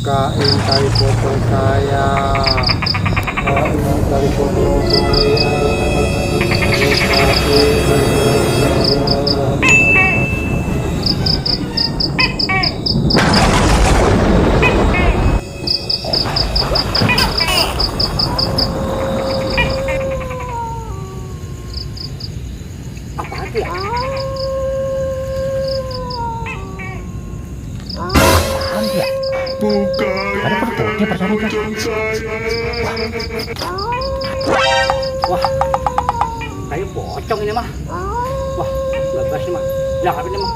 bukain tali potong saya. Bukain tali potong saya. Apaan tuh ya? Ada perutnya percaya. Wah, kayak pocong ini mah. Wah, bebas ini mah. Jangan ini mah.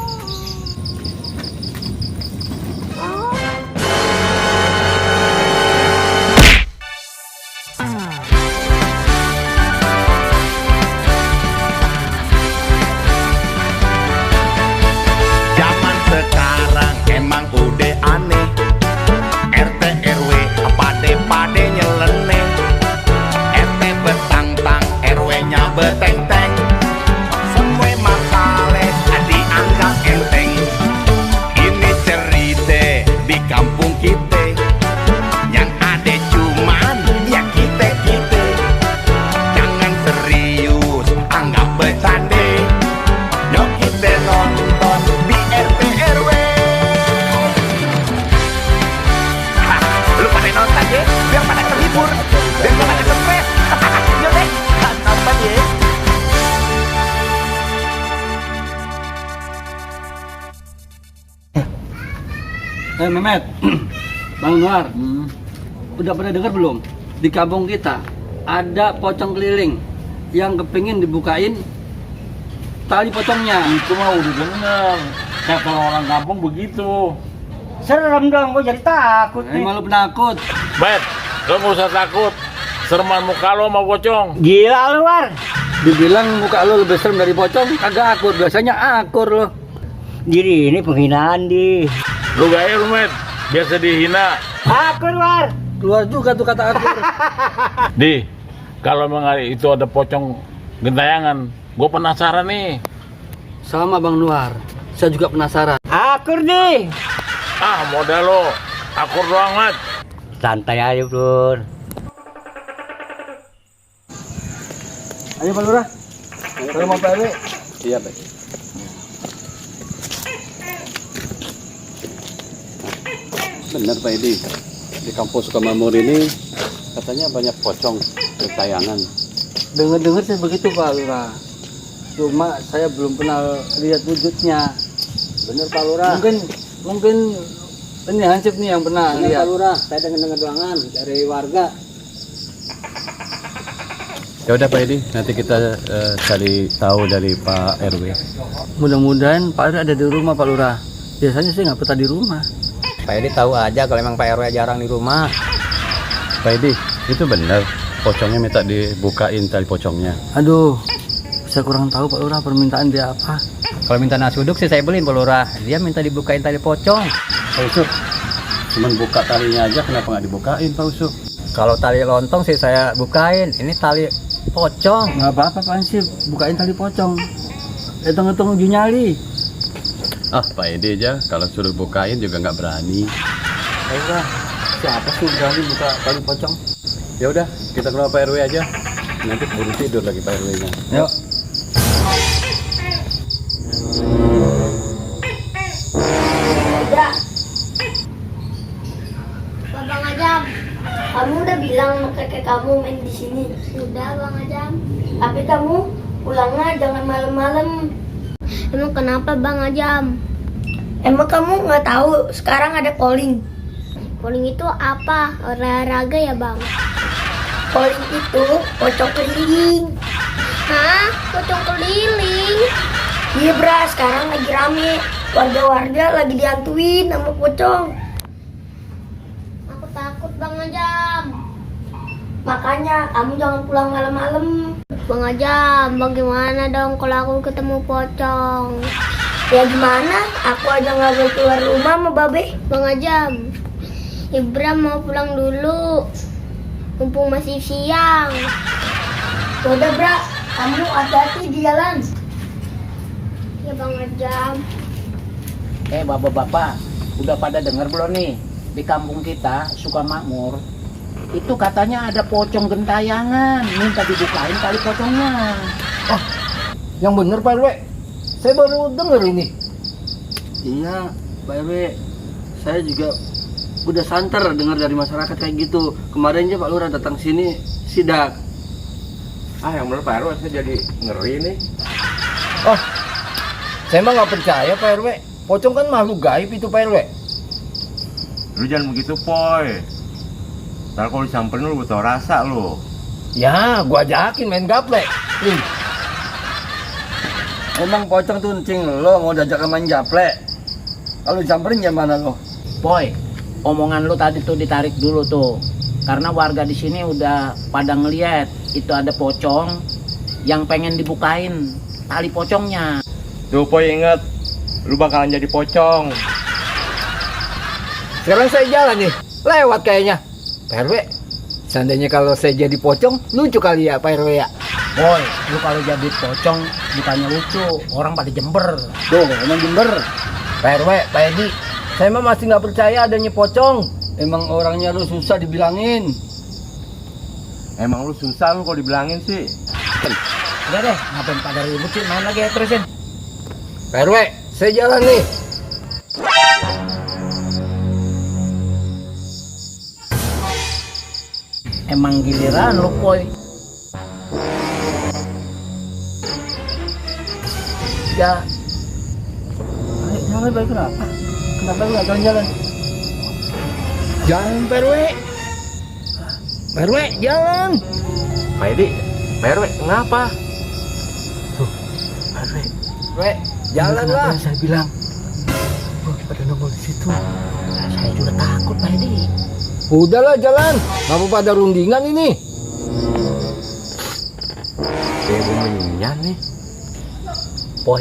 Zaman sekarang emang udah aneh. RT RW pade nyeleneh. RT betang-tang, RW-nya beteng-teng. Semua masalah dianggap enteng. Ini cerita di kampung kita. Yang ada cuman ya kita-kita. Jangan serius, anggap bercanda. Yuk kita nonton di RT RW. Hah, lu pada nonton ya, biar pada terhibur, biar pada stres. Yuk deh, nonton ya. Mehmet, Bang Nuar, udah pernah dengar belum? Di kampung kita ada pocong keliling yang kepingin dibukain tali pocongnya. Itu mah udah denger. Kata orang kampung begitu. Serem dong, gue jadi takut nih. Emang lu penakut? Bet, lo gak usah takut. Sereman muka lo sama pocong. Gila lu, War. Dibilang muka lu lebih serem dari pocong, kagak akur. Biasanya akur lo. Diri ini penghinaan di. Lu gaya lu, Met. Biasa dihina. Akur, War. Keluar juga tuh kata akur. Di, kalau memang hari itu ada pocong gentayangan, gue penasaran nih. Sama Bang Nuar, saya juga penasaran. Akur di. Ah, modal lo. Akur doang, Mat. Santai aja, Bro. Ayo Pak Lurah, kalau mau PRW. Iya, Pak. Benar Pak Edi, di kampus Sukamamur ini katanya banyak pocong gentayangan. Dengar-dengar sih begitu Pak Lurah. Cuma saya belum pernah lihat wujudnya. Benar Pak Lurah. Mungkin ini Hansip nih yang pernah Benar Pak lihat. Lurah, saya dengar doangan dari warga. Ya udah Pak Edi, nanti kita cari tahu dari Pak RW. Mudah-mudahan Pak RW ada di rumah Pak Lurah. Biasanya sih nggak betah di rumah. Pak Edi tahu aja kalau emang Pak RW jarang di rumah. Pak Edi, itu benar pocongnya minta dibukain tali pocongnya. Aduh, saya kurang tahu Pak Lurah permintaan dia apa. Kalau minta nasi uduk sih saya beliin Pak Lurah. Dia minta dibukain tali pocong. Pak Usuk, cuman buka talinya aja kenapa nggak dibukain Pak Usuk? Kalau tali lontong sih saya bukain. Ini tali pocong. Nggak apa-apa Pak Hansip, bukain tali pocong. Hitung-hitung uji nyali. Ah Pak Edi aja, kalau suruh bukain juga nggak berani. Pak Lurah, siapa sih berani buka tali pocong? Ya udah, kita ke rumah Pak RW aja. Nanti keburu tidur lagi Pak RW-nya. Yuk. Bang Ajam, kamu udah bilang kakek kamu main di sini. Sudah Bang Ajam. Tapi kamu pulangnya jangan malam-malam. Emang kenapa Bang Ajam? Emang kamu nggak tahu sekarang ada polling? Polling itu apa? Olahraga ya Bang? Polling itu pocong keliling. Hah? Pocong keliling? Iya Bra, sekarang lagi rame. Warga-warga lagi dihantuin sama pocong. Aku takut Bang Ajam. Makanya kamu jangan pulang malam-malam. Bang Ajam, bagaimana dong kalau aku ketemu pocong? Ya gimana? Aku aja nggak boleh keluar rumah sama Babe. Bang Ajam, Ibram mau pulang dulu. Mumpung masih siang. Udah Bra, kamu hati-hati di jalan. Ya Bang Ajam. Bapak-bapak, udah pada dengar belum nih? di kampung kita Sukamakmur itu katanya ada pocong gentayangan, minta dibukain tali pocongnya. Yang bener Pak RW. Saya baru denger ini. Iya, Pak RW. Saya juga udah santer dengar dari masyarakat kayak gitu. Kemarin aja Pak Lurah datang sini sidak. Yang bener Pak RW, saya jadi ngeri nih. Saya mah nggak percaya Pak RW. Pocong kan makhluk gaib itu Pak RW. Lu jangan begitu, Poy. Ntar kalau disamperin lu tau rasa lu. Ya, gua ajakin main gaplek. Emang pocong tuh ncing lo mau diajak main japlek. Kalau disamperin gimana lo? Boy, omongan lu tadi tuh ditarik dulu tuh. Karena warga di sini udah pada ngeliat itu ada pocong yang pengen dibukain tali pocongnya. Tuh, Poy, inget. Lu bakalan jadi pocong. Sekarang saya jalan nih. Lewat kayaknya. Pak RW, seandainya kalau saya jadi pocong, lucu kali ya Pak RW ya? Boy, lu kalau jadi pocong bukannya lucu, orang pada jember. Tuh, emang jember. Pak RW, Pak Edi, saya mah masih nggak percaya adanya pocong. Emang orangnya lu susah dibilangin. Emang lu susah lu kalau dibilangin sih. Udah deh, ngapain pada ribut sih, main lagi ya terusin. Pak RW, saya jalan nih. Emang giliran lu, Boy. Ya. Ayo, jalan baik kenapa? Kenapa lu gak jalan-jalan? Jalan Pak RW. Pak RW, jalan. Pak Edi, Pak RW, kenapa? Pak RW, jalan lah. Saya bilang, pada nongol di situ. Saya juga takut, Pak Edi. Udahlah jalan. Ngapa pada rundingan ini? Kayak gue menyan nih. Boy.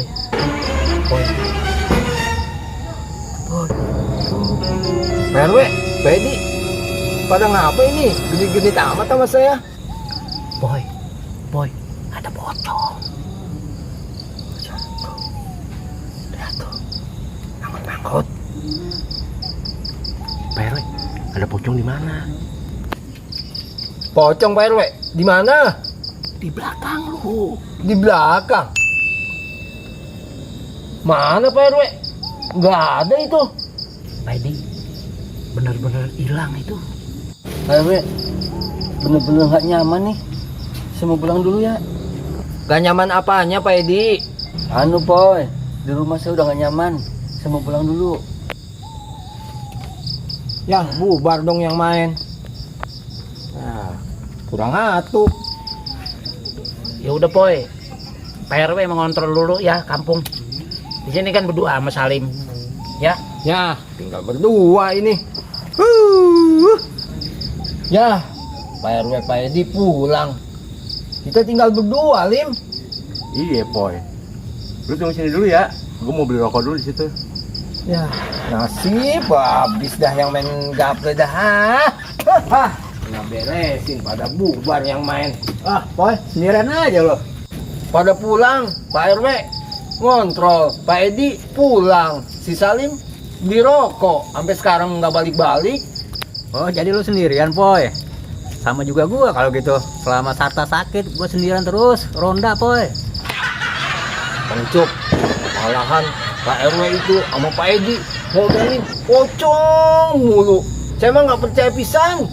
Pak RW, Pak Edi, pada ngapa ini? Gede-gede amat sama saya. Boy, ada pocong. Lihat tuh, angkut. Pak RW, ada pocong di mana? Pocong Pak RW, di mana? Di belakang lu. Di belakang. Mana Pak RW? Nggak ada itu. Pak Edi, bener-bener hilang itu. Pak RW, bener-bener gak nyaman nih. Saya mau pulang dulu ya. Gak nyaman apanya Pak Edi? Anu, Boy. Di rumah saya udah gak nyaman. Saya mau pulang dulu. Ya bubar dong yang main. Nah, kurang atuh. Ya udah, Boy. Pak RW mengontrol dulu ya kampung. Di sini kan berdua sama Salim. Ya. Ya, tinggal berdua ini. Ya, Pak RW Pak Edi pulang. Kita tinggal berdua, Lim. Iya, Poy. Lu tunggu sini dulu ya. Gue mau beli rokok dulu di situ. Ya, nasib habis dah yang main gaple dah. Nggak beresin, pada bubar yang main. Boy, sendirian aja loh. Pada pulang, Pak RW ngontrol, Pak Edi pulang, si Salim beli rokok, sampai sekarang nggak balik-balik. Oh, jadi lu sendirian, Poy? Sama juga gua kalau gitu. Selama Sarta sakit, gua sendirian terus, ronda, Poy. Pencuk, malahan Pak RW itu sama Pak Edi ngobrolin pocong mulu. Saya mah nggak percaya pisan.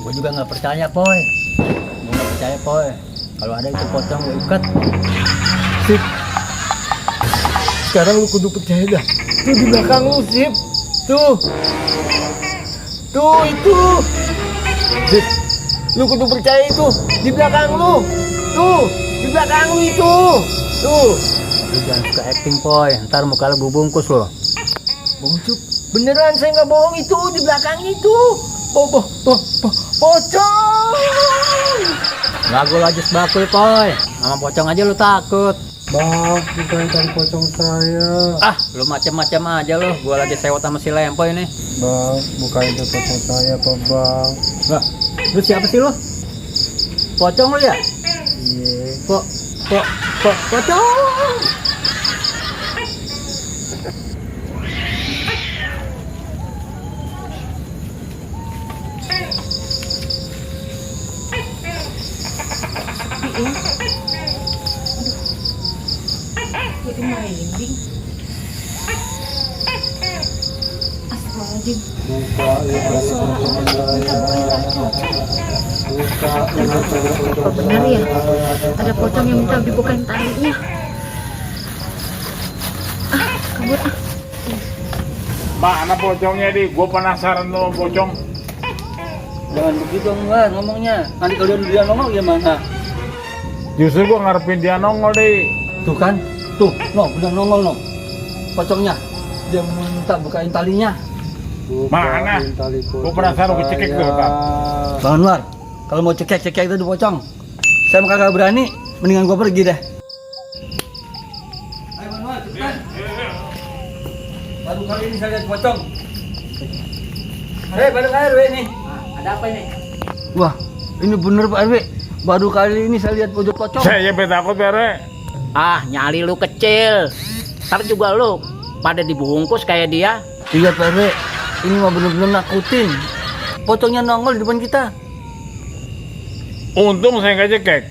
Gua juga nggak percaya, Poy. Gua nggak percaya, Poy. Kalau ada itu pocong, gua ikat. Sip. Sekarang lu kudu percaya dah. Tuh di belakang lu, Sip. Tuh. Tuh itu. Sip. Lu kudu percaya itu di belakang lu. Tuh, di belakang lu itu. Tuh. Lu jangan suka acting, Poy. Ntar muka lu gua bungkus loh. Bungcuk. Beneran saya nggak bohong, itu di belakang itu. Pocong. Nggak gua aja sebakul, Poy. Sama pocong aja lu takut. Bang, bukan tadi pocong saya. Lu macem-macem aja lu. Gua lagi sewot sama si Lempoy ini. Bang, bukan itu pocong saya, Pak Bang. Lah, lu siapa sih lu? Pocong lu ya? Iya. Pocong. ya. Jadi merinding. Astagfirullahaladzim. Ada suara orang minta bukain tali pocong. Apa benar ya? Ada pocong yang minta dibukain talinya. Kabur ah. Mana pocongnya di? Gue penasaran sama pocong. Jangan begitu Anwar ngomongnya. Nanti kalau dia nongol gimana? Justru gue ngarepin dia nongol deh. Tuh kan, tuh, benar nongol pocongnya. Dia minta bukain talinya. Mana? Gue penasaran, gue cekik tuh kan. Bang Anwar, kalau mau cekek itu di pocong. Saya mah kagak berani, mendingan gua pergi deh. Ayo Bang Anwar, cepetan. Baru kali ini saya lihat pocong. Hei, Pak RW ini. Ada apa ini? Wah, ini bener Pak RW. Baru kali ini saya lihat wujud pocong. Saya takut Bere. Ah, nyali lu kecil. Ntar juga lu pada dibungkus kayak dia. Iya Pak RW, ini mah bener-bener nakutin. Pocongnya nongol di depan kita. Untung saya nggak cekek.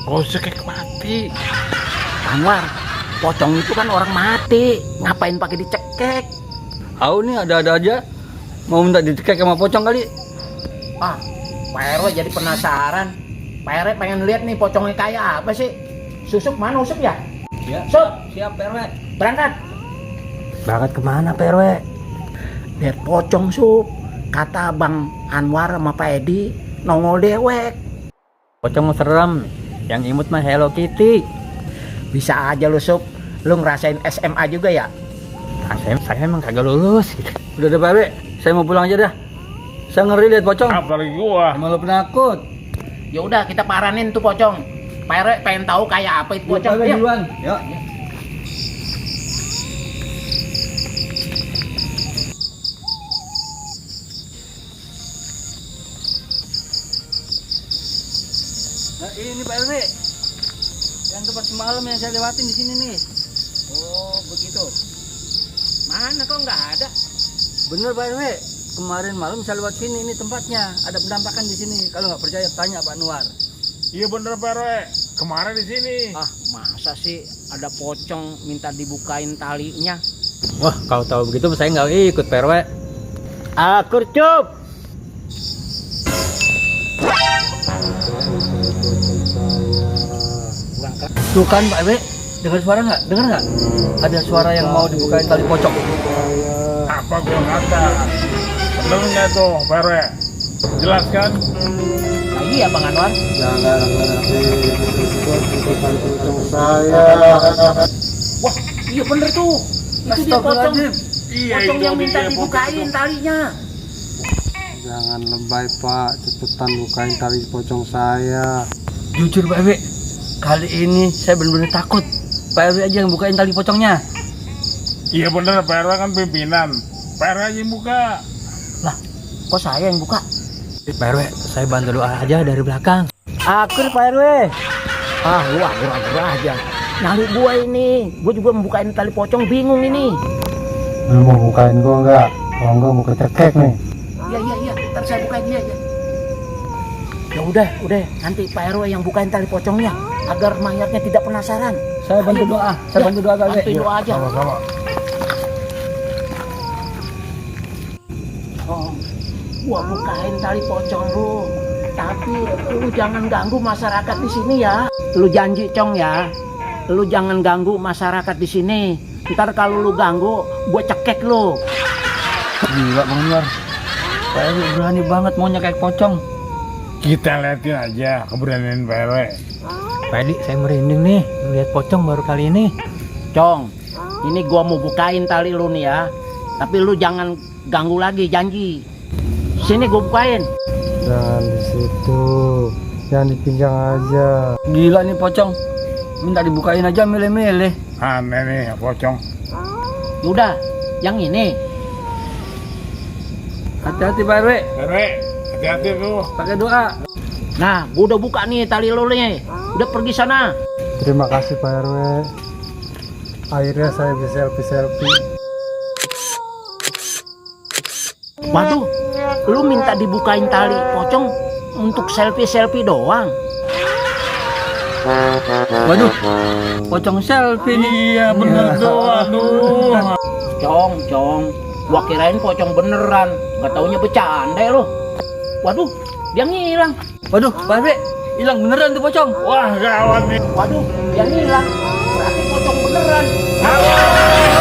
Oh, cekek mati. Anwar, pocong itu kan orang mati. Ngapain pakai dicekek? Tahu nih ada-ada aja. Mau minta dicekek sama pocong kali. Ah, Pak RW jadi penasaran. Pak RW pengen lihat nih pocongnya kayak apa sih? Susuk mana Usuk ya? Ya, Sup, siap Pak RW. berangkat. Berangkat kemana Pak RW? Lihat pocong Sup. Kata Bang Anwar sama Pak Edi nongol dewek. Pocong serem, yang imut mah Hello Kitty. Bisa aja lu Sup. Lu ngerasain SMA juga ya? Saya emang kagak lulus. Udah deh Pak RW, saya mau pulang aja dah. Saya ngeri lihat pocong. Apalagi gua. Malah penakut. Ya udah kita paranin tuh pocong. Pak RW pengen tahu kayak apa itu pocong. Pak RW Yuk. duluan. Yuk. Nah ini Pak RW, yang tempat semalam yang saya lewatin di sini nih. Oh begitu. Mana kok nggak ada? Bener Pak RW, kemarin malam saya lewat sini, ini tempatnya. Ada penampakan di sini. Kalau nggak percaya tanya Pak Anwar. Iya bener Bere. Kemarin di sini. Ah masa sih ada pocong minta dibukain talinya? Wah, kalau tahu begitu saya nggak ikut Pak RW. Akur cup. Tuh kan Pak RW, dengar suara nggak? Dengar nggak? Ada suara yang mau dibukain tali pocong. Apa gua kata? Bener nggak tuh Bere? Jelas kan? Lagi ya Bang Anwar? Jangan bukan pocong saya. Wah iya bener tuh. Itu dia pocong. Iya Pocong itu yang minta dia, dibukain talinya. Jangan lebay Pak, cepetan bukain tali pocong saya. Jujur Pak RW, kali ini saya benar-benar takut. Pak RW aja yang bukain tali pocongnya. Iya bener, Pak RW kan pimpinan. Pak RW aja yang buka. Lah kok saya yang buka? Pak RW, saya bantu doa aja dari belakang. Akur Pak RW. Ah wah gurah-gurah aja. Nyali gua ini. Gua juga membukain tali pocong bingung ini. Lu mau bukain gua enggak? Kalau enggak mau kecekek nih. Iya. Ntar saya bukain dia aja. Ya udah. Nanti Pak RW yang bukain tali pocongnya agar mayatnya tidak penasaran. Saya bantu doa. Saya bantu doa Pak RW. Bantu doa aja. Sama-sama. Oh, gua bukain tali pocong lu. Tapi lu jangan ganggu masyarakat di sini ya. Lu janji Cong ya. Lu jangan ganggu masyarakat di sini. Ntar kalau lu ganggu, gua cekek lu. Gila Bang Anwar. Pak RW berani banget mau nyekek pocong. Kita liatin aja keberanian Pak RW. Pak Edi, saya merinding nih lihat pocong baru kali ini. Cong, ini gua mau bukain tali lu nih ya. Tapi lu jangan ganggu lagi, janji. Sini gua bukain. Jangan di situ. Jangan di pinggang aja. Gila nih pocong. Minta dibukain aja milih-milih. Aneh nih pocong. Udah, yang ini. Hati-hati Pak RW. RW, hati-hati tuh. Pakai doa. Nah, gua udah buka nih tali lu nih. Udah pergi sana. Terima kasih Pak RW. Akhirnya saya bisa selfie. Waduh, lu minta dibukain tali pocong untuk selfie doang. Waduh, pocong selfie nih. Iya bener tuh, aduh. Cong, gua kirain pocong beneran, nggak taunya bercanda lo. Waduh, dia ngilang. Waduh, Pak RW, hilang beneran tuh pocong. Wah gawat nih. Waduh, dia ngilang. Berarti pocong beneran. Aduh.